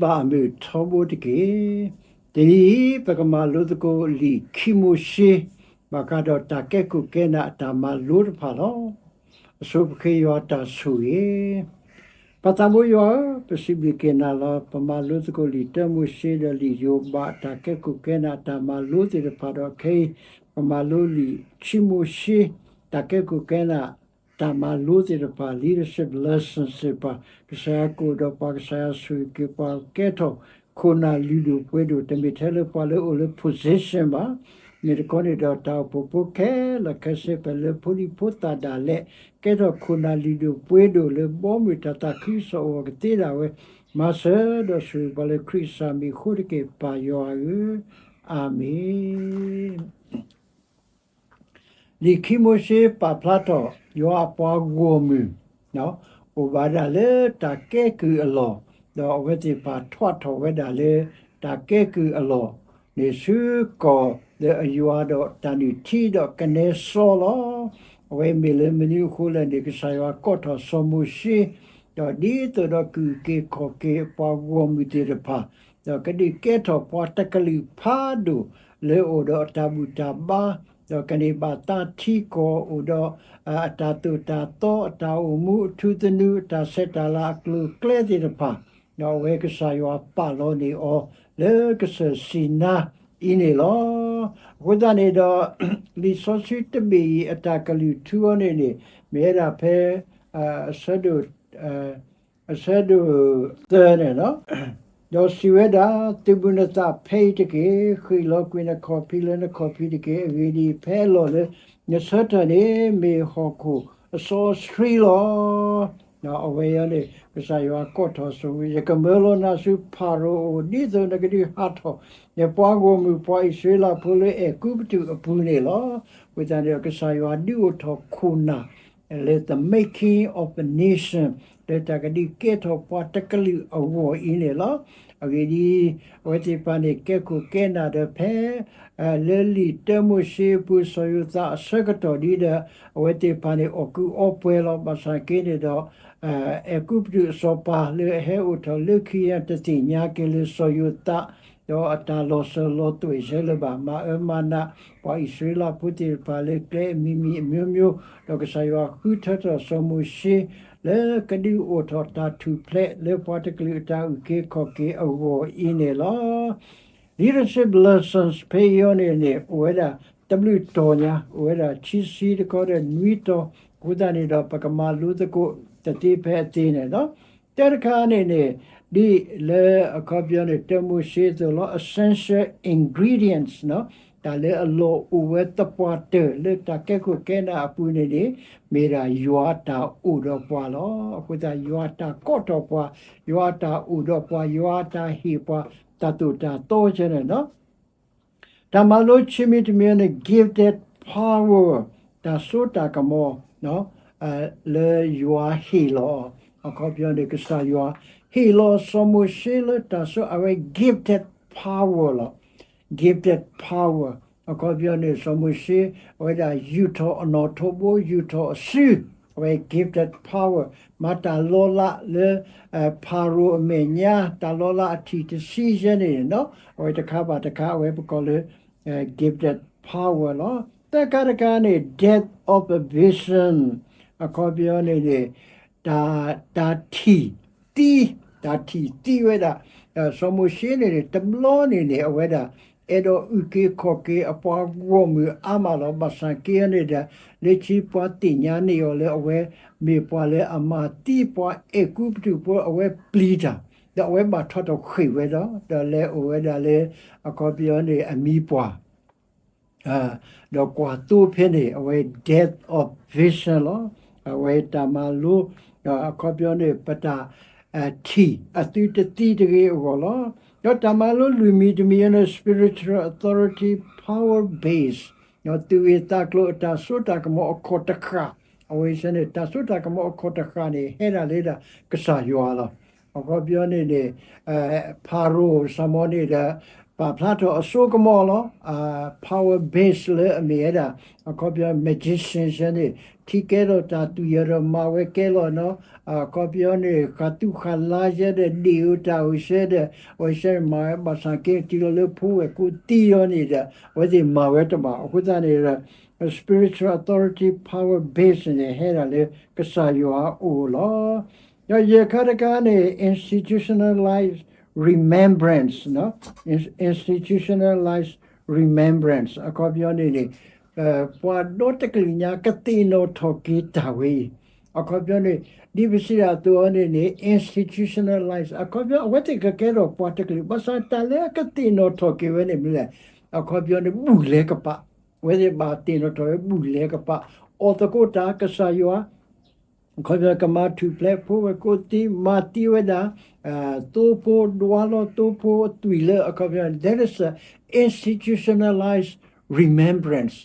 ဘၣ်အမုာ်ထီဘိတက့ၢ်. တနံၤအံၤ ပကမၤလိသကိးလံာ်ခံမိၤၡ့ ဘၣ်ဃးဒီးတၢ်ကဲခိၣ်ကဲနၢ်အတၢ်မၤလိတဖၣ်လီၤ. အဆိပဃ့ယွၤတၢ်ဆိၣ်ဂ့ၤ. ပၢ်သးဘိယွၤဧၢ, ပစံးဘျုးက့ၤနၤလီၤ. ပမၤလိသကိးလံာ်တၢမိၤၡ့ဒီးလံာ်ယိၤဘး တၢ်ကဲခိၣ်ကဲနၢ်အတၢ်မၤလိသ့ၣ်တဖၣ်ဒီး ခဲအံၤ ပမၤလိလံာ်ခံမိၤၡ့ တၢ်ကဲခိၣ်ကဲနၢ် တၢ်မၤလိသ့ၣ်တဖၣ် leadership lessons သ့ၣ်တဖၣ်, ကစၢ်ယွၤကအိၣ်ဒီးပှၤ, ကစၢ်ယွၤဆိၣ်ဂ့ၤက့ၤပှၤ ကဲထီၣ်ခိၣ်နၢ်လုၢ်ဒိၣ်ပှ့ၤဒိၣ်, တမ့ၢ်ထဲလၢပှၤလၢအိၣ်လၢ position ဘၣ်. မ့ၢ်တခီန့ၣ်ဒီး တၢ်အိၣ်ဖှိၣ်ဖိခဲလၢာ်ခဲဆ့ ပှၤလၢဖိဒံဖိသၣ်ဒၣ်လဲာ် ကဲထီၣ်ခိၣ်နၢ်လုၢ်ဒိၣ်ပှ့ၤဒိၣ်လၢ ဘီမုၢ်တၢ်သးခုကစီၣ်အဂီၢ်ကသ့ဒၣ်ဝဲ, မၤစၢၤဒီးဆိၣ်ဂ့ၤပှၤလၢခရံာ်အမံၤအဃိတက့ၢ် ပၢ်ယွၤဧၢ, အၤမ့ၣ်. လံာ်ခံမိၤၡ့ပာ်ဖျါထီၣ် ယွၤအပှၤဂီၢ်မုၢ် အိၣ်ဘၣ်ဒၣ်လၢတၢ်ကဲကုၢ်အလီၢ်, ဒီးအဝဲသ့ၣ်တဖၣ်ထွးထီၣ်ဝဲဒၣ်လၢတၢ်ကဲကုၢ်အလီၢ်န့ၣ် ဆူကီၢ်လၢအယွၤဒီးတၢ်နုၢ်ထံဒီးကနဲစီလီၤ. အဝဲမ့ၢ်လၢမနုၤအဃိလဲၣ်န့ၣ် ကစၢ်ယွၤကိးထီၣ်စီၤမိၤၡ့ ဒီးဒ်သိးဒီးကအုၣ်က့ၤခီၣ်က့ၤအပှၤဂီၢ်မုၢ်သ့ၣ်တဖၣ် ဒီးကဒုးကဲထီၣ်ပှၤတကလုာ်ဖးဒိၣ်လၢအိၣ်ဒီးအတၢ်ဘူၣ်တၢ်ဘါ, ဒီးကန့ၢ်ဘၣ်တၢ်ထံကီၢ်အိၣ်ဒီး အတၢ်သိၣ်တၢ်သီ, အတၢ်အိၣ်မူအထူသနူ, အတၢ်ဆဲးတၢ်လၤအကျိၤအကျဲသ့ၣ်တဖၣ်, ဒီးအဝဲကစၢ်ယွၤပာ်လီၤန့ၢ်အီၤလၢကစၢၢ်စံနါအံၤန့ၣ်လီၤ. အဃိသတးန့ၣ်ဒီး လံာ်စီဆှံတဘ့ၣ်အံၤအတၢ်ကလုၢ်ထူအီၤန့ၣ်န့ၣ် မ့ၢ်ဝဲဒၣ်ဖဲ အဆၢဒိၣ် အဆၢဒိၣ်သၢန့ၣ်လီၤ. ဒီးစံးဝဲဒၣ်, သုးဘူးနသးဖဲအံၤတက့ၢ်. ဃ့ၢ်လီၤကွံာ်နခီၣ်ဖံးလၢနခီၣ်ဖံးတက့ၢ်. အဂ့ၢ်ဒ်အံၤ, ဖဲအလီၢ်လၢနဆၢထၢၣ်န့ၣ် မ့ၢ်ဟီၣ်ခိၣ်အစီအဆှံလီၤ. အဝဲအံၤန့ၣ် ကစၢ်ယွၤကိးထီၣ်စီၤမိၤၡ့, ယကမၢလီၤနၤဆူဖၤရိၤအအိၣ် ဒ်သိးနကဒုးဟးထီၣ် နပှၤဂီၢ်မုၢ်ပှၤအံၣ်စရ့လးဖိလၢအဲၤကူပတူးအပူၤန့ၣ်လီၤ. အဃိသတးန့ၣ်ဒီး ကစၢ်ယွၤဒုးအိၣ်ထီၣ်ခိၣ်နၢ် လၢ the making of a nation လၢတၢ်ကဒုးကဲထီၣ်ပှၤတကလုာ်အဂီၢ်အံၤန့ၣ်လီၤ. အဂ့ၢ်ဒ်အံၤ, အဝဲသ့ၣ်တဖၣ်န့ၣ် ကဲခိၣ်ကဲနၢ်ဒီးဖဲ လၢလံာ်တၢမိၤၡ့အပူၤ စီၤယိၤသးအဆၢကတီၢ်ဒ်ဒီး အဝဲသ့ၣ်တဖၣ်န့ၣ် အီၣ်ကုးအီပှဲၤလီၤ. ဘၣ်ဆၣ်က့န့ၣ်ဒီး အဲၤကူပတူးအစီၤပၤလၢအဟဲအိၣ်ထီၣ်လၢခံကတသ့ၣ်ညါက့ၤလၢစီၤယိၤသး ဒီးအတၢ်လီၤစၢၤလီၤသွဲၣ်ဆၢလၢၤဘၣ်, မၤအၢမၤနး ပှၤအံၣ်စရ့လးဖိသ့ၣ်တဖၣ်လၢကျဲအမံၤမံၤအမျိုးမျိုး, ဒီးကစၢ်ယွၤဃုထၢထီၣ်စီၤမိၤၡ့ လၢကဒုးအိၣ်ထီၣ်တၢ်ထူၣ်ဖျဲးလၢပှၤတကလုာ်အတၢ်အုၣ်က့ၤခီၣ်က့ၤအဂီၢ်အံၤန့ၣ်လီၤ. Leadership lessons ဖဲအံၤအံၤန့ၣ်န့ၣ် အိၣ်ဝဲဒၣ်တဘျုးတီၤညါ, အိၣ်ဝဲဒၣ်ခံဆံတခီဒီးနွံတီၤ, အဃိသတးန့ၣ်ဒီး ပကမၤလိသကိးတသ့ဖဲအသ့န့ၣ်လီၤ. တၢတခါန့ၣ်န့ၣ် ဒ်လၢအခီပညီန့ၣ် တၢမိၤၡ့အသိးလီၤ, essential ingredients တၢ်လၢအလီၢ်အိၣ်ဝဲသပှၢ်တၢၢ်လၢတၢ်ကဲခိၣ်ကဲနၢ်အပူၤန့ၣ်န့ၣ် မ့ၢ်ဒၣ်ယွၤအတၢ်အိၣ်ဒီးပှၤလီၤ. အဃိသတး ယွၤအတၢ်ကိးထီၣ်ပှၤ, ယွၤအတၢ်အိၣ်ဒီးပှၤ, ယွၤအတၢ်ဟ့ၣ်ပှၤ တၢ်သိၣ်တၢ်သီကဲန့ၣ်လီၤ. တၢ်မၤလိခံမံၤတမံၤန့ၣ် gifted power တၢ်စိတၢ်ကမီၤ လၢယွၤဟ့ၣ်လီၤအီၤ, အခီပညီန့ၣ် ကစၢ်ယွၤဟ့ၣ်လီၤစီၤမိၤၡ့လၢတၢ်စိ အဝဲ gifted power လီၤ. gifted power အခီပညီန့ၣ် စီၤမိၤၡ့ အဝဲဒၣ်ယူာ်ထီၣ်အနီၣ်ထိးဘိ ယူာ်ထီၣ်အစု အဝဲ gifted power မၤတၢ်လီၤလးလၢ ဖၤရိၤအမဲာ်ညါ တၢ်လီၤလးအထံၣ်တဆံယဲန့ၣ် အဝဲတခါဘၣ်တခါ အဝဲပကိးလၢ gifted power လီၤ. သၢခါတခါန့ၣ် death of a vision အခီပညီန့ၣ်န့ၣ် တၢ်ထံၣ်သံ, တၢ်ထံၣ်သံဝဲဒၣ် စီၤမိၤၡ့န့ၣ်န့ၣ် တဘျီန့ၣ်န့ၣ် အဝဲဒၣ် အဲၣ်ဒိးအုၣ်က့ၤခီၣ်က့ၤအပှၤဂီၢ်မုၢ်အါမးလီၤ. ဘၣ်ဆၣ်က့န့ၣ်ဒီး လၢခံပှၤသ့ၣ်ညါန့ၢ်အီၤလၢအဝဲမ့ၢ်ပှၤလၢအမၤသံပှၤအဲၤကူပတူးဖိ အဝဲပျံၤတၢ်, ဒီးအဝဲဘၣ်ထီၣ်ထီၣ်ဃ့ၢ်ဝဲဒီး ဒီးလဲၤအိၣ်ဝဲဒၣ်လၢ အခီပညီန့ၣ် အမံၤပှၢ် ဒီးကွၢ်သိဖဲန့ၣ် အဝဲ death of vision လီၤ. အဝဲတၢ်မၤလိ အခီပညီန့ၣ် ပတၢ်ထံၣ်အသုတသံတဂ့ၤအဂီၢ်လီၤ. ဒီးတၢ်မၤလိလွံၢ်မံၤတမံၤန့ၣ် spiritual authority power base သုးဂ့ၢ်သးကျိၤအတၢ်စိတၢ်ကမီၤအခီၣ်တဃၣ်, အဝဲစ့ၢ်န့ၣ် တၢ်စိတၢ်ကမီၤအခီၣ်တဃၣ်န့ၣ် ဟဲဒၣ်လၢဒၣ်ကစၢ်ယွၤလီၤ. အခီပညီန့ၣ်န့ၣ် ဖၤရိၤစၢ်မီၤန့ၣ်ဒီး ပာ်ဖျါထီၣ်အစိကမီၤလီၤ. power base လၢအမ့ၢ်ဝဲဒၣ် အခီပညီ magician ဆၢန့ၣ် ထံကဲထီၣ်တၢ်သွံၣ်အီၤဒီးမၤဝဲကဲလီၤနီၤ. အခီပညီန့ၣ် ဃးသူၣ်ဃးလါဆၢဒီး ဒ့ၣ်ဧိၤတၢ်ဧိၤဆၢဒီး အဝဲဆၢန့ၣ်မၤဝဲ ဘၣ်ဆၣ်က့ တုၤလီၤလၢဖိဝဲၢ်ကိးသံလီၤန့ၣ်ဒီး အဝဲသ့ၣ်မၤဝဲတဘၣ်. အဃိသတးန့ၣ်ဒီး spiritual authority power base န့ၣ် ဟဲဒၣ်လၢကစၢ်ယွၤအအိၣ်လီၤ. ဒီးယဲၢ်ခါတခါန့ၣ် institutionalized remembrance, institutionalized remembrance အခီပညီန့ၣ်န့ၣ် ပှၤဒီတကလုာ်ညါကသ့ၣ်နီၣ်ထီၣ်က့ၤတၢ်ဝဲအံၤ. အခီပညီန့ၣ် ဒ်ပစံးဒၣ်အသိးအီၤန့ၣ်န့ၣ် institutionalize အခီပညီ အဝဲသ့ၣ်ကကဲထီၣ်ပှၤတကလုာ် ဘၣ်ဆၣ်တၢ်လၢအကသ့ၣ်နီၣ်ထီၣ်က့ၤဝဲန့ၣ်မနုၤလဲၣ်. အခီပညီန့ၣ် ဘူၣ်လဲၤကပာ်, အဝဲသ့ၣ်ဘၣ်သ့ၣ်နီၣ်ထီၣ်ဝဲဘူၣ်လဲၤကပာ်, အီၣ်သကိးတၢ်ကစၢ်ယွၤ အခီပညီကမၤထူၣ်ဖျဲးဖိဝဲၢ်ကိးသံ မၤသံဝဲဒၣ် သိဖိဒွးလီၤသိဖိအသွံၣ်လၢ အခီပညီ that is a institutionalized remembrance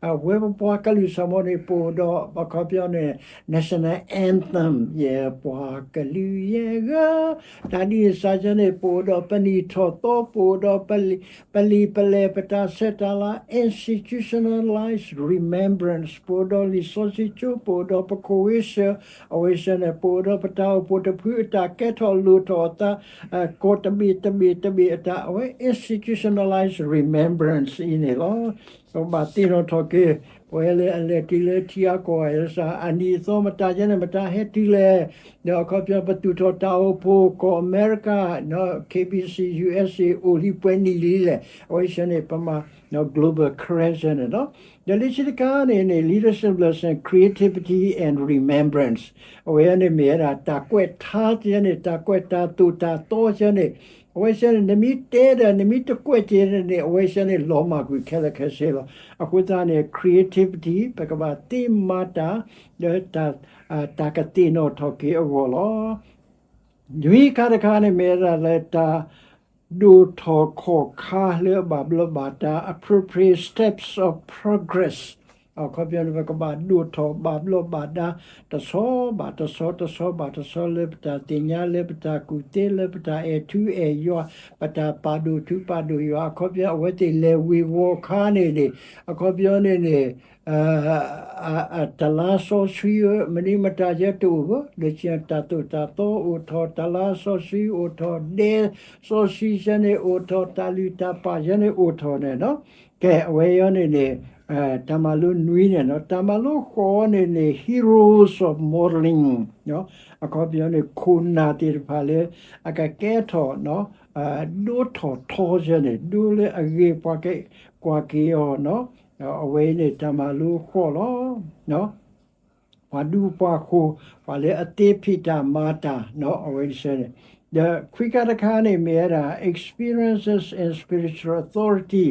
အဝဲပပှၤကလုာ်စၢ်မီန့ၣ် ပအိၣ်ဒီး အခီပညီန့ၣ် national anthem ယဲၢ်ပှၤကလုာ်ယဲၢ်ဂၤ, တၢ်ဒ်န့ၣ်စ့ၢ်ကီးန့ၣ် ပအိၣ်ဒီးပနံၣ်ထီၣ်သီ ပအိၣ်ဒီး ပလံာ်ပလဲၢ် ပတၢ်ဆဲးတၢ်လၤ institutionalized remembrance ပအိၣ်ဒီးလံာ်စီဆှံကၠိ ပအိၣ်ဒီးပခိၣ်ဝ့ၢ်စၢၤ အဝဲဆၢန့ၣ် ပအိၣ်ဒီးပတၢ်အိၣ်ဖှိၣ်တဖုအတၢ်ကဲထီၣ်လိၣ်ထီၣ်အသး ကိးတဘ့ၣ်တဘ့ၣ်တဘ့ၣ်အတၢ် အဝဲ institutionalized remembrance အံၤန့ၣ်လီၤ. ပဘၣ်သ့ၣ်နီၣ်ထီၣ်က့ၤ ပဝဲလၢအလဲၤတုၤလၢထံအါကီၢ်ဂၤစ့ၢ် အနံၤအသီမတၤယဲန့ၣ် မတၤဟဲတုၤလဲၣ်, ဒီးအခီပညီပသူၣ်ထီၣ်တၢ်အိၣ်ဖှိၣ် ကီၢ်အမဲရကၤ KBC USA အိၣ်လံပှဲၤနံၣ်လံလဲၣ်, အဝဲဆၢန့ၣ် ပမၤ global crescent န့ၣ်လီၤ. ဒီးလၢခံတခါန့ၣ်န့ၣ် leadership lesson creativity and remembrance အဝဲန့ၣ်မ့ၢ်ဝဲဒၣ် တၢ်ကွဲးထါယဲန့ၣ် တၢ်ကွဲးတၢ်သိၣ်တၢ်သီယဲန့ၣ် အဝဲဆၢန့ၣ် နမ့ၢ်တဲဒီး နမ့ၢ်တကွဲးက့ၤန့ၣ် အဝဲဆၢန့ၣ် လီၤမၢ်ကွံာ်ခဲလၢာ်ခဲဆ့လီၤ. အဃိသတးန့ၣ် creativity ပကဘၣ်သ့မၤတၢ် ဒီး တၢ်ကသ့ၣ်နီၣ်ထီၣ်က့ၤအဂီၢ်လီၤ. နွံခါတခါန့ၣ် မ့ၢ်ဝဲဒၣ်လၢတၢ် ဒိၣ်ထီၣ်ခီၣ်ခါလၢအဘၣ်ဘျီးဘၣ်ဒါ appropriate steps of progress အခီပညီန့ၣ် ပကဘၣ်ဒိၣ်ထီၣ်ဘၣ်ဘျီးဘၣ်ဒါ တဆီဘၣ်တဆီ တဆီဘၣ်တဆီ လၢပတၢ်သ့ၣ်ညါ လၢပတၢ်ကူၣ်သ့ လၢပတၢ်အဲၣ်ထူအဲၣ်ယွၤ ပတၢ်ပာ်ဒိၣ်ထူပာ်ဒိၣ်ယွၤ အခီပညီ အဝဲသ့ၣ်လဲၤဝ့ၤဝီၤခါန့ၣ်န့ၣ် အခီပညီန့ၣ်န့ၣ် တလါစီဆှံဧၢ မနုၤမတၤယဲတအိၣ်ဘၣ် လၢခံတၢ်သိၣ်တၢ်သီအိၣ်ထီၣ် တလါစီဆှံအိၣ်ထီၣ် ဒဲစီဆှံယဲန့ၣ်အိၣ်ထီၣ် တၢ်လုၢ်တၢ်ပာ်ယဲန့ၣ်အိၣ်ထီၣ်န့ၣ်နီၤ. ကဲ အဝဲအံၤန့ၣ်န့ၣ် တၢ်မၤလိနွံန့ၣ်နီၤ တၢ်မၤလိဃိးန့ၣ်န့ၣ် heroes of modeling အခီပညီန့ၣ် ခိၣ်နၢ်သ့ၣ်တဖၣ်လၢ အကကဲထီၣ် ဒိထီၣ်ထီယဲန့ၣ် ဒိလၢအဂ့ၤပှၤကကွၢ်က့ၤအီၤနီၤ အဝဲအံၤန့ၣ် တၢ်မၤလိဃိးလီၤ. ပှၤဒူပှၤဃိၤ ပှၤလၢအသ့ဖံးတၢ်မၤတၢ်နီၤ အဝဲတဆၢန့ၣ် ဒီးခွံခါတခါန့ၣ် မ့ၢ်ဝဲဒၣ် experiences in spiritual authority,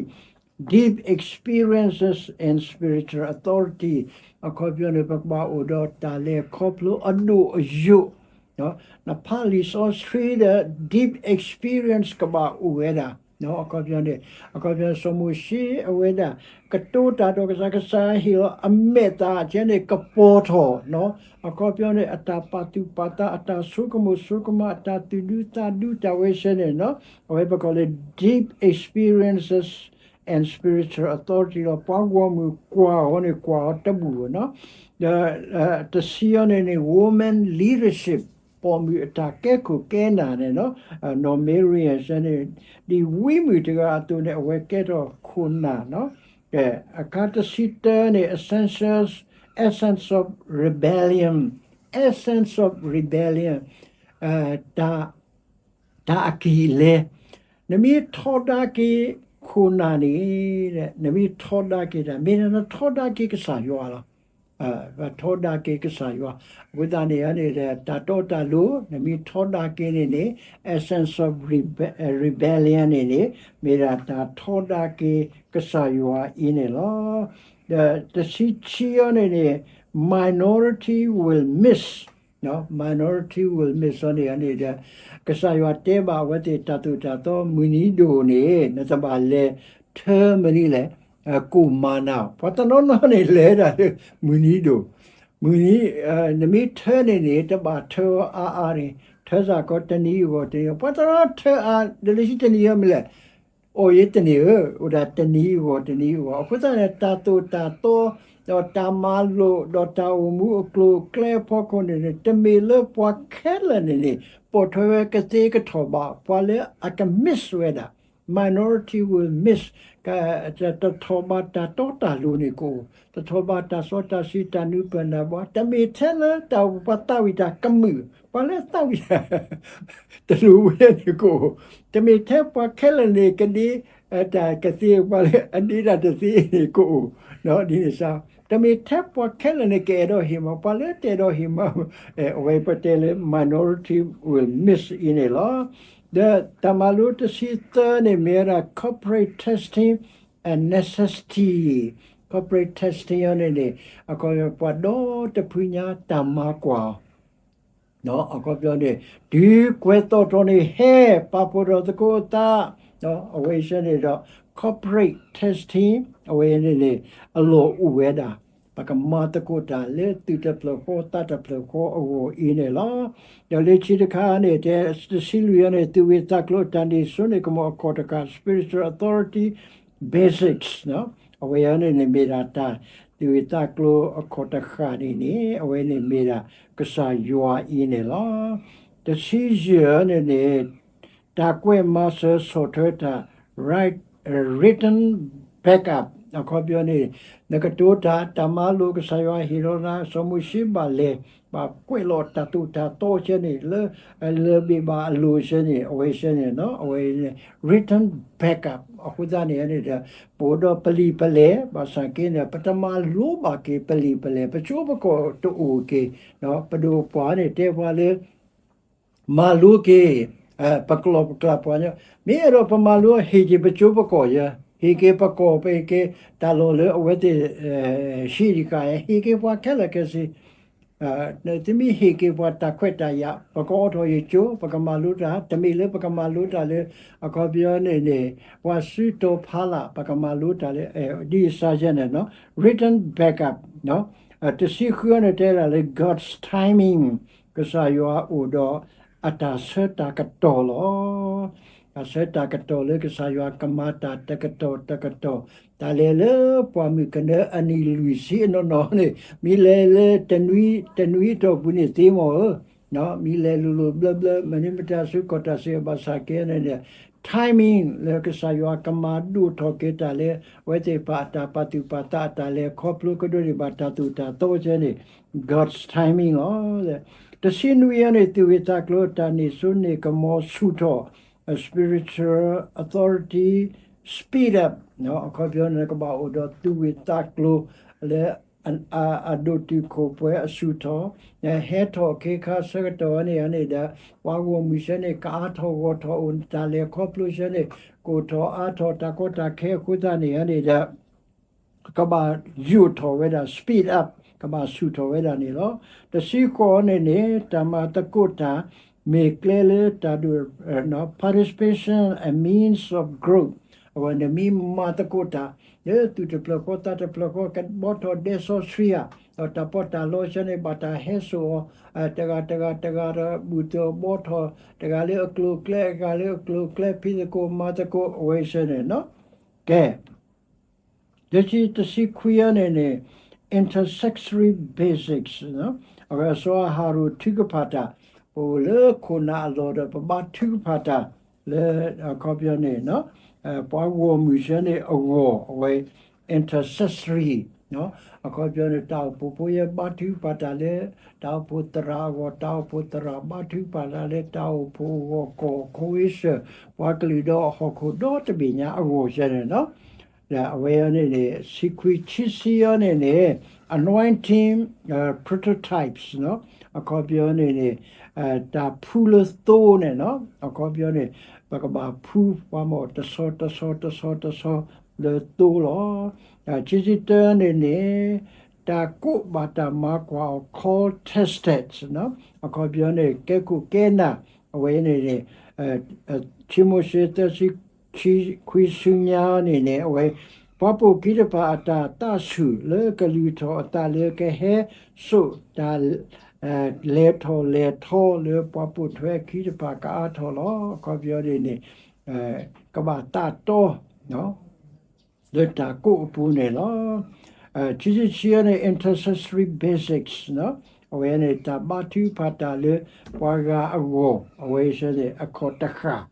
deep experiences in spiritual authority အခီပညီန့ၣ် ပကဘၣ်အိၣ်ဒီးတၢ်လဲၤခီဖျိအဒိၣ်အယိာ် နဖးလံာ်စီဆှံဒီး deep experience ကဘၣ်အိၣ်ဝဲဒၣ် အခီပညီန့ၣ် အခီပညီစီၤမိၤၡ့အဝဲဒၣ် ကတိၤတၢ်ဒီးကစၢ် ကစၢ်ဟ့ၣ်လီၤအမဲာ်သၣ်ကဲန့ၣ် ကပီၤထီၣ် အခီပညီန့ၣ် အတၢ်ပာ်သူၣ်ပာ်သး အတၢ်ဆိကမိၣ်ဆိကမး အတၢ်သူၣ်ဒူသးဒူတၢ်ဝဲဆဲန့ၣ်နီၤ အဝဲပကိးလၢ deep experiences and spiritual authority လီၤ. ပှၤဂီၢ်မုၢ်ကွၢ်အီၤန့ၣ် ကွၢ်အီၤတဘူၣ်ဘၣ်နီၤ ဒီး တဆံအီၤန့ၣ်န့ၣ် women leadership ပိာ်မုၣ်အတၢ်ကဲခိၣ်ကဲနၢ်န့ၣ်နီၤ နီၢ်မ့ရံယၤန့ၣ် ဒ်ဝံမုၣ်တဂၤအသိးန့ၣ် အဝဲကဲထီၣ်ခိၣ်နၢ်နီၤ အခါတဆံတၢန့ၣ် essentials, essence of rebellion, essence of rebellion တၢ် တၢ်အကံၢ်အလဲ နမ့ၢ်ထီဒါက့ၤခိၣ်နၢ်န့ၣ် နမ့ၢ်ထီဒါက့ၤတၢ် မ့ၢ်နထီဒါက့ၤကစၢ်ယွၤလီၤ. ထီဒါက့ၤကစၢ်ယွၤ အဃိသတးန့ၣ်န့ၣ် တၢ်တီတၢ်လိၤ နမ့ၢ်ထီဒါက့ၤန့ၣ်န့ၣ် essence of rebe- rebellion န့ၣ်န့ၣ် မ့ၢ်ဒၣ်တၢ်ထီဒါက့ၤကစၢ်ယွၤအံၤန့ၣ်လီၤ. ဒီးတဆံခံအီၤန့ၣ်န့ၣ် minority will miss, minority will miss အီၤန့ၣ်န့ၣ်ဒီး ကစၢ်ယွၤတဲဘၣ်အဝဲသ့ၣ်တၢ်သိၣ်တၢ်သီ မုၢ်နံၤဒိၣ်န့ၣ် နတဘၣ်လဲၤထၢမနုၤလဲၣ် ကိၣ်မၤနၤ ပှၤတနီၤနီၤန့ၣ် လဲၤဒၣ်လၢမုၢ်နံၤဒိၣ် မုၢ်နံၤ နမ့ၢ်ထၢန့ၣ်န့ၣ် တဘၣ်ထၢအါအါန့ၣ် ထၢစ့ၢ်ကီးတနံၤအဂီၢ်တနံၤ ပှၤတနီၤထၢအါ ဒီးလၢခံတနံၤအံၤမ့ၢ်လဲၣ် အီၣ်ယဲတန့ၢ်ဧၢ, အိၣ်ဒၣ်တနံၤအဂီၢ်တနံၤအဂီၢ်. အဃိသတးန့ၣ် တၢ်သိၣ်တၢ်သီ ဒီးတၢ်မၤလိာ် ဒီးတၢ်အိၣ်မူအကျိၤအကျဲအဖီခိၣ်န့ၣ်န့ၣ် တမ့ၢ်လၢပှၤခဲလၢာ်န့ၣ်န့ၣ် ပိာ်ထွဲဝဲကသ့ကထီၣ်ဘး ပှၤလၢအက miss ဝဲဒၣ် minority will miss တထီၣ်ဘးတၢ်တီတၢ်လိၤန့ၣ်ကအိၣ်, တထီၣ်ဘးတၢ်စီတၢ်ဆှံ တၢ်နူၤပၢၢ်နၢ်ဘှါ, တမ့ၢ်ထဲလၢတၢ်ပှၤသးဝံၣ်တၢ်ကမုာ်, ပှၤလၢသးဝံၣ်တၢ် တလိၤဝဲန့ၣ်ကအိၣ်, တမ့ၢ်ထဲပှၤခဲလၢာ်န့ၣ်ကဒ့ တၢ်ကသ့ ပှၤလၢအဒ့တၢ်တသ့န့ၣ်ကအိၣ်, ဒ်န့ၣ်စါ, တမ့ၢ်ထဲပှၤခဲလၢာ်န့ၣ်ကအဲၣ်ဒိးဟ့ၣ်မး ပှၤလၢတအဲၣ်ဒိးဟ့ၣ်မး, အဝဲပတဲလၢ minority will miss အံၤန့ၣ်လီၤ. ဒီးတၢ်မၤလိတဆံသၢန့ၣ် မ့ၢ်ဝဲဒၣ် corporate testing and necessity, corporate testing အံၤန့ၣ်န့ၣ် အခီပညီ ပှၤဒီတဖုညါတၢ်မၤကွၢ်အီၤ အခီပညီန့ၣ် တုၤကွဲၤသီၣ်ထီၣ်န့ၣ် ဟဲပာ်ဖှိၣ်ဒီးသကိးအသး, အဝဲဆၢန့ၣ်ဒီး corporate testing အဝဲန့ၣ်န့ၣ် အလီၢ်အိၣ်ဝဲဒၣ် ပကမၤသကိးတၢ်လၢသူၣ်တဖျၢၣ်ဃီသးတဖျၢၣ်ဃီအဂီၢ်အံၤန့ၣ်လီၤ. ဒီးလၢခံတခါန့ၣ် တဆံလွံၢ်အံၤန့ၣ် သူၣ်ဝံၣ်သးကျိၤတၢ်န့ၢ်စိန့ၢ်ကမီၤအခီၣ်တဃၣ် spiritual authority basics အဝဲအံၤန့ၣ်န့ၣ် မ့ၢ်ဒၣ်တၢ် သူၣ်ဝံၣ်သးကျိၤအခီၣ်တဃၣ်န့ၣ်န့ၣ် အဝဲန့ၣ်မ့ၢ်ဒၣ်ကစၢ်ယွၤအံၤန့ၣ်လီၤ. တဆံယဲၢ်န့ၣ်န့ၣ် တၢ်ကွဲးမၤစၢၤဆီၣ်ထွဲတၢ် right, written backup အခီပညီန့ၣ် နကတိၤတၢ် တၢ်မၤလိကစၢ်ယွၤဟ့ၣ်လီၤနၤ စီၤမိၤၡ့ဘၣ်လဲၤ ဘၣ်ကွဲးလီၤတၢ်သိၣ်တၢ်သီဆၢန့ၣ် လၢ လၢၤဘ့ၣ်ဘၣ်အလိၤဆၢန့ၣ် အဝဲဆၢန့ၣ် အဝဲ written backup အဃိသတးန့ၣ်န့ၣ်ဒီး ပအိၣ်ဒီးပလံာ်ပလဲၢ် ဘၣ်ဆၣ်က့န့ၣ် ပတမၤလိဘၣ်က့ၤပလံာ်ပလဲၢ် ပကၠိပကီၢ်တအိၣ်က့ၤ ပဒိၣ်ပှၤန့ၣ်တဲပှၤလၢ မၤလိက့ၤ ပကျီၢ်ပကျါပှၤညီ မ့ၢ်အဲၣ်ဒိးပမၤလိ ဟ့ၣ်က့ၤပကၠိပကီၢ်ယဲ ဟ့ၣ်က့ၤပကီၢ် ပဟ့ၣ်က့ၤတၢ်လီၢ်လၢအဝဲသ့ၣ် ဟံးဒံးကါ ဟ့ၣ်က့ၤပှၤခဲလၢာ်ခဲဆ့ သုမ့ၢ်ဟ့ၣ်က့ၤပှၤတၢ်ခွဲးတၢ်ယာ် ပကအိးထီၣ်ယကၠိ ပကမၤလိတၢ် တမ့ၢ်လၢပကမၤလိတၢ်လၢ အခီပညီန့ၣ်န့ၣ် ပှၤစုတီၤဖးလး ပကမၤလိတၢ်လၢ ဒ်အစါယဲန့ၣ် written backup တဆံဃုန့ၣ်တဲဒၣ်လၢ God's timing ကစၢ်ယွၤအိၣ်ဒီးအတၢ်ဆၢတၢ်ကတီၢ်လီၤ. တၢ်ဆၢတၢ်ကတီၢ်လၢကစၢ်ယွၤကမၤတၢ်တကတီၢ်တကတီၢ် တၢ်လဲၤလၢပှၢ်မုၢ်ကနၢအနံၣ်လွံၢ်ဆံအနီၢ်နီၢ်န့ၣ် မ့ၢ်လဲၤလၢတနွံ တနွံအတီၢ်ပူၤန့ၣ်သ့မ့ၢ်ဧၢ, မ့ၢ်လဲၤလိၤလိၤဘျၢဘျၢ မနုၤမတၤဆူကီၢ်တၢ်စံးဘၣ်ဆၣ်က့န့ၣ် timing လၢကစၢ်ယွၤကမၤဒိၣ်ထီၣ်က့ၤတၢ်လၢ အဝဲသ့ၣ်တဖၣ်အတၢ်ပာ်သူၣ်ပာ်သးအတၢ်လဲၤခီဖျိကဒိးန့ၢ်ဘၣ်တၢ်သိၣ်တၢ်သီဆၢန့ၣ် God's timing လီၤ. တဆံနွံအံၤန့ၣ် သူၣ်ဝံၣ်သးကျိၤတၢ်န့ၢ်စိန့ၢ်ကမီၤဆူၣ်ထီၣ် spiritual authority speed up အခီပညီန့ၣ် ကဘၣ်အိၣ်ဒီးသူၣ်ဝံၣ်သးကျိၤလၢ အဒိၣ်တုာ်ခိၣ်ပှဲၤအဆူၣ်ထီၣ် ဟဲထီၣ်အခ့အခါဆၢကတီၢ်န့ၣ်န့ၣ်ဒီး ပှၤဂီၢ်မုၢ်ဆၢန့ၣ် ကအါထီၣ်ဂီၢ်ထီၣ်အိၣ် တၢ်လဲၤခီဖျိဆၢန့ၣ် ကိၢ်ထီၣ်အါထီၣ်တၢ်ကီတၢ်ခဲအဃိသတးန့ၣ်န့ၣ်ဒီး ကဘၣ်ယိာ်ထီၣ်ဝဲဒၣ် speed up ကဘၣ်ဆူၣ်ထီၣ်ဝဲဒၣ်န့ၣ်လီၤ. တဆံဃိးန့ၣ်န့ၣ် တၢ်မၤသကိးတၢ် မ့ၢ်ကျဲလၢတၢ်ဒိၣ် participation and means of growth အဝဲန့ၣ်မ့ၢ်မၤသကိးတၢ် လၢသူၣ်တဖျၢၣ်ဃီသးတဖျၢၣ်ဃီ ကဘီထီၣ်ဒဲစီဆှံဧါ ဒီးတၢ်ပီးတၢ်လီဆၢန့ၣ် ဘၣ်တၢ်ဟဲစိာ်အီၤ တဂၤတဂၤတဂၤဒီး ဘူၣ်သၢဘီထီၣ် တဂၤလၢအကျိၤအကျဲ တဂၤလၢအကျိၤအကျဲ ဖံးသကိးမၤသကိး အဝဲဆၢန့ၣ် ကဲ တဆံခွံအံၤန့ၣ်န့ၣ် intercessory basics အဝဲအစီၤအၤဟရိၣ်ထုကဖၣ်တၢ် ပအိၣ်လၢခိၣ်နၢ်အလီၢ်ဒီး ပဘါထုကဖၣ်တၢ်လၢ အခီပညီန့ၣ် ပှၤဂီၢ်မုၢ်ဆၢန့ၣ်အဂီၢ် အဝဲ intercessory အခီပညီန့ၣ် တၢ်အိၣ်ဖှိၣ်ဖိယဲၢ်ဘါထုကဖၣ်တၢ်လၢ တၢ်အိၣ်ဖှိၣ်သရၣ်အဂီၢ် တၢ်အိၣ်ဖှိၣ်သရၣ်ဘါထုကဖၣ်တၢ်လၢ တၢ်အိၣ်ဖှိၣ်အဂီၢ် ကီၢ်ခိဝ့စၢၣ် ပှၤကလုာ်ဒီးအဟီၣ်ခိၣ်ဒီတဘ့ၣ်ညါအဂီၢ်ဆၢန့ၣ် အဝဲအံၤန့ၣ်န့ၣ် ဆံခွံဆံဆံအံၤန့ၣ်န့ၣ် anointing prototypes အခီပညီန့ၣ်န့ၣ် တၢ်ဖှူလၢသိန့ၣ် အခီပညီန့ၣ် ပကဘၣ်ဖှူပှၤမီၢ် တဆီတဆီတဆီတဆီလၢသိလီၤ. ခံဆံတၢန့ၣ်န့ၣ် တၢ်ကိးဘၣ်တၢ်မၤကွၢ်အီၤ call tested အခီပညီန့ၣ် ကဲခိၣ်ကဲနၢ် အဝဲန့ၣ်န့ၣ် ခံမိၤၡ့သၢဆံ ခွံဆူညါန့ၣ်န့ၣ် အဝဲ ပှၤပိာ်ခံတဖၣ်အတၢ်သးဆူၣ်လၢကလုၢ်ထီၣ်အသးလၢကဟဲစိာ်တၢ် လဲၤထီၣ်လဲၤထီလၢပှၤပိာ်ထွဲခံတဖၣ်ကအါထီၣ်လီၤ. အခီပညီန့ၣ်န့ၣ် ကဘၣ်သးတီ လၢတၢ်ကိးအပူၤန့ၣ်လီၤ. ခံဆံခံန့ၣ် intercessory basics အဝဲန့ၣ်တၢ်ဘါထုကဖၣ်တၢ်လၢပှၤဂၤအဂီၢ် အဝဲဆၢန့ၣ်အခီၣ်တဃၣ်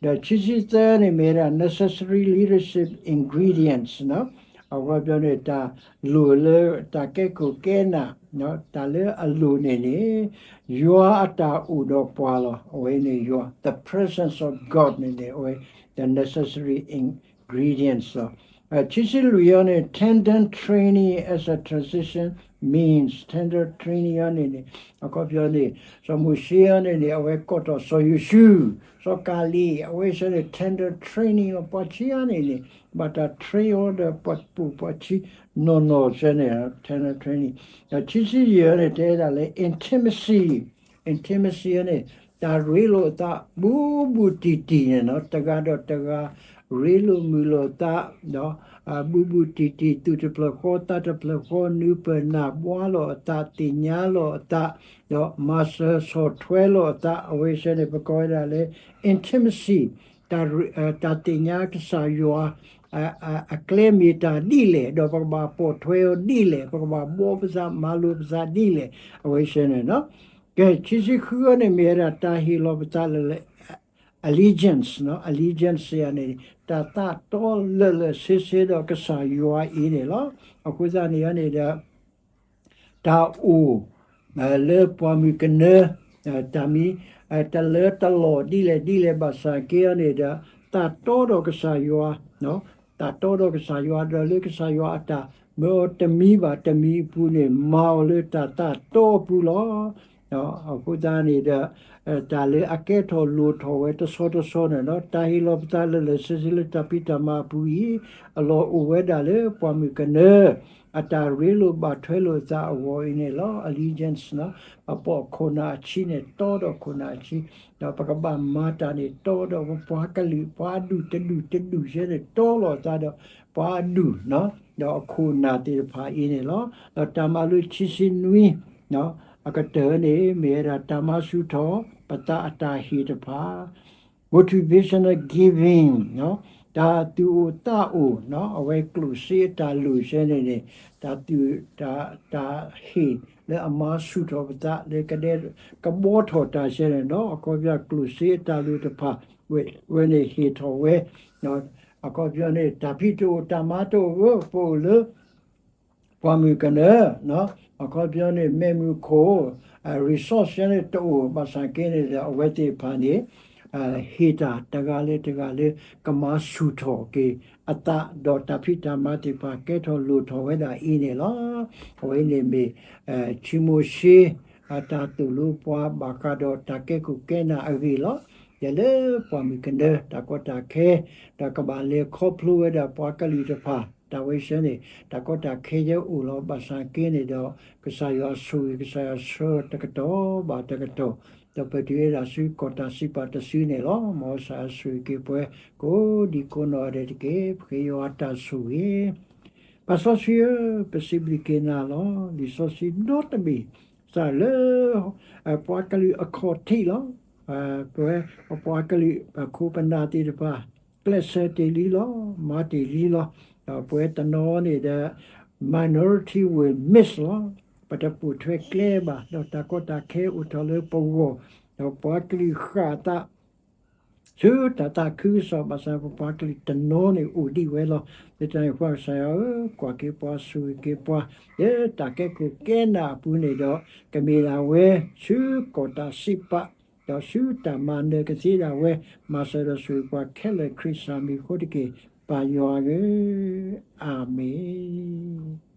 ဒီးခံဆံသၢန့ၣ်မ့ၢ်ဝဲဒၣ် necessary leadership ingredients အခီပညီန့ၣ် တၢ်လိၣ်လၢတၢ်ကဲခိၣ်ကဲနၢ် တၢ်လၢအလိၣ်န့ၣ်န့ၣ် ယွၤအတၢ်အိၣ်ဒီးပှၤလီၤ. အဝဲန့ၣ်ယွၤ the presence of God န့ၣ်န့ၣ် အဝဲ the necessary ingredients လီၤ. ခံဆံလွံၢ်အံၤန့ၣ် tender training as a transition means, tender training အံၤန့ၣ်န့ၣ် အခီပညီန့ၣ် စီၤမိၤၡ့အံၤန့ၣ်န့ၣ် အဝဲကိးထီၣ်စီၤယိၤၡူး စီၤကၤလံး အဝဲဆၢန့ၣ် tender training လီၤ. ပှၤခံဂၤန့ၣ်န့ၣ် ဘၣ်တၢ် train အီၤဒီး ပှၤပိာ်ပှၤခံနီၢ်နီၢ်ဆၢန့ၣ် tender training ဒီးခံဆံယဲၢ်န့ၣ် တဲဒၣ်လၢ intimacy, intimacy န့ၣ် တၢ်ရ့လိာ်အသး ဘူးဘူးတံၢ်တံၢ်န့ၣ်လီၤ. တဂၤဒီးတဂၤ ရ့လိာ်မုာ်လိာ်သး ဒီး ဘူးဘူးတံၢ်တံၢ် သူၣ်တဖျၢၣ်ဃီသးတဖျၢၣ်ဃီ နုာ်ပၢၢ်နၢ်ဘှါလိာ်အသး သ့ၣ်ညါလိာ်အသး ဒီးမၤစၢၤဆီၣ်ထွဲလိာ်အသး အဝဲဆၢန့ၣ် ပကိးဝဲဒၣ်လၢ intimacy တၢ် တၢ်သ့ၣ်ညါကစၢ်ယွၤ အကျဲမ့ၢ်တၢ်ဒ်လဲၣ် ဒီးပကဘၣ်ပိာ်ထွဲအီၤဒ်လဲၣ် ပကဘၣ်ဘှီပသးမၤလိာ်ပသးဒ်လဲၣ် အဝဲဆၢန့ၣ်လီၤ. ကဲ ခံဆံဃုအံၤန့ၣ် မ့ၢ်ဝဲဒၣ်တၢ်ဟ့ၣ်လီၤပသးလၢ allegiance, allegiance ယၤန့ၣ် တၢ်သးတီလၢာ်လၢာ်ဆ့ဆ့ဒီးကစၢ်ယွၤအံၤန့ၣ်လီၤ. အဃိသတးန့ၣ်န့ၣ်ဒီး တၢ်အိၣ် လၢပှၢ်မုၢ်ကနၢ တၢ်မံၤ တလၢတလီၢ်ဒ်လဲၣ်ဒ်လဲၣ်ဘၣ်ဆၣ်က့အံၤန့ၣ်ဒီး သးတီဒီးကစၢ်ယွၤ သးတီဒီးကစၢ်ယွၤ ဒီးလၢကစၢ်ယွၤအတၢ်မၢအီၤတမံၤဘၣ်တမံၤအပူၤန့ၣ် မၤအီၤလၢတၢ်သးတီအပူၤလီၤ. အဃိသတးန့ၣ်ဒီး တၢ်လၢအကဲထီၣ်လိၣ်ထီၣ်ဝဲတဆီတဆီန့ၣ်ဒီး တၢ်ဟ့ၣ်လီၤပသးလၢာ်လၢာ်ဆ့ဆ့လၢတၢ်ဖံးတၢ်မၤအပူၤအံၤ အလီၢ်အိၣ်ဝဲဒၣ်လၢပှၢ်မုၢ်ကနၢ အတၢ်ရ့လိာ်ဘၣ်ထွဲလိာ်သးအဂီၢ်အံၤန့ၣ်လီၤ. allegiance ပပိာ်ခိၣ်နၢ်အဆံးန့ၣ် တီဒီးခိၣ်နၢ်အဆံး ဒီးပကဘၣ်မၤတၢ်န့ၣ် တီဒီးပပှၤကလုာ် ပှၤအဒူၣ်တဒူၣ်တဒူၣ်ဆၢန့ၣ် တီလိာ်အသးဒီး ပှၤအဒူၣ် ဒီးအခိၣ်နၢ်သ့ၣ်တဖၣ်အံၤန့ၣ်လီၤ. ဒီးတၢ်မၤလိခံဆံနွံ အကတၢၢ်န့ၣ် မ့ၢ်ဝဲဒၣ်တၢ်မၤဆူၣ်ထီၣ် ပသးအတၢ်ဟ့ၣ်တဖၣ် motivational giving တၢ်သူၣ်အိၣ်သးအိၣ် အဝဲကျိၣ်စ့အတၢ်လိၣ်ဆၢန့ၣ်န့ၣ် တၢ်သူၣ် တၢ် တၢ်ဟ့ၣ်လၢအမၤဆူၣ်ထီၣ်ပသးလၢကဒဲကဘှီထီၣ်တၢ်ဆၢန့ၣ်ဒီး အခီပညီကျိၣ်စ့အတၢ်လိၣ်တဖၣ် ဝဲန့ၣ်ဟ့ၣ်ထီၣ်ဝဲ အခီပညီန့ၣ် တၢ်ဖံးတအိၣ်တၢ်မၤတအိၣ်ဧၢ ပအိၣ်လၢ ပှၢ်မုၢ်ကနၢ အခီပညီန့ၣ် မ့ၢ်မုၢ်ခိၣ် resource န့ၣ်တအိၣ်ဘၣ်ဆၣ်က့န့ၣ်ဒီး အဝဲသ့ၣ်တဖၣ်န့ၣ် ဟ့ၣ်တၢ်တဂၤလၢတဂၤလၢ ကမၤဆူၣ်ထီၣ်က့ၤအသး ဒီးတၢ်ဖံးတၢ်မၤသ့ၣ်တဖၣ်ကဲထီၣ်လိၣ်ထီၣ်ဝဲဒၣ်အံၤန့ၣ်လီၤ. အဝဲန့ၣ်မ့ၢ် ခံမိၤၡ့ အတၢ်သိၣ်လိပှၤဘၣ်ဃးဒီးတၢ်ကဲခိၣ်ကဲနၢ်အဂ့ၢ်လီၤ. ယဲလၢပှၢ်မုၢ်ကနၢ တၢ်ကီတၢ်ခဲ ဒီးကဘၣ်လဲၤခီဖျိဝဲဒၣ်ပှၤကလုာ်တဖၣ် တၢ်ဝဲဆၢန့ၣ် တၢ်ကီတၢ်ခဲယဲအိၣ်လီၤဘၣ်ဆၣ်က့န့ၣ်ဒီး ကစၢ်ယွၤဆိၣ်ဂ့ၤ ကစၢ်ယွၤဆှၢတကတီၢ်ဘၣ်တကတီၢ် ဒီးပတုၤဝဲဒၣ်ဆူကီၢ်တၢ်စံးပာ်တစုန့ၣ်လီၤ. မ်ကစၢ်ယွၤဆိၣ်ဂ့ၤက့ၤပှၤ ကိးဒံကိးနီၢ်ဂၤဒဲးတက့ၢ်. ပဃ့ယွၤအတၢ်ဆိၣ်ဂ့ၤ ပၢ်စီဆှံဧၢ, ပစံးဘျုးက့ၤနၤလီၤ. လံာ်စီဆှံနီတဘ့ၣ် စးလၢ ပှၤကလုာ်အခီၣ်ထံးလီၤ. ပဝဲပပှၤကလုာ်ပခိၣ်ပနၢ်သ့ၣ်တဖၣ် ကျဲးစၢးတ့ၢ်လံလီၤ, မၤတ့ၢ်လံလီၤ. ဒီးပဝဲတနီၤန့ၣ်ဒီး minority will miss လီၤ. ပတပိာ်ထွဲကျဲဘၣ်, ဒီးတၢ်ကီတၢ်ခဲအိၣ်ထီၣ်လၢပဂီၢ်, ဒီးပှၤကလုာ်ဃၣ်အသး ဆူတၢ်သးခုကစီၣ်ဘၣ်ဆၣ် ပပှၤကလုာ်တနီၤန့ၣ်အိၣ်ဒံးဝဲလီၤ. လၢတၢ်န့ၣ်အဃိ ကစၢ်ယွၤဧၢ, ကွၢ်က့ၤပှၤ ဆိၣ်ဂ့ၤက့ၤပှၤ လၢတၢ်ကဲခိၣ်ကဲနၢ်အပူၤန့ၣ်ဒီး ကမ့ၢ်ဒၣ်ဝဲဆူကီၢ်တၢ်စံးပာ် ဒီးဆူတၢ်မၤနၢၤကသ့ဒၣ်ဝဲ မၤစၢၤဒီးဆိၣ်ဂ့ၤပှၤခဲလၢာ်ခရံာ်စၢ်မံၤအဃိတက့ၢ်, ပၢ်ယွၤဧၢ, အၤမ့ၣ်.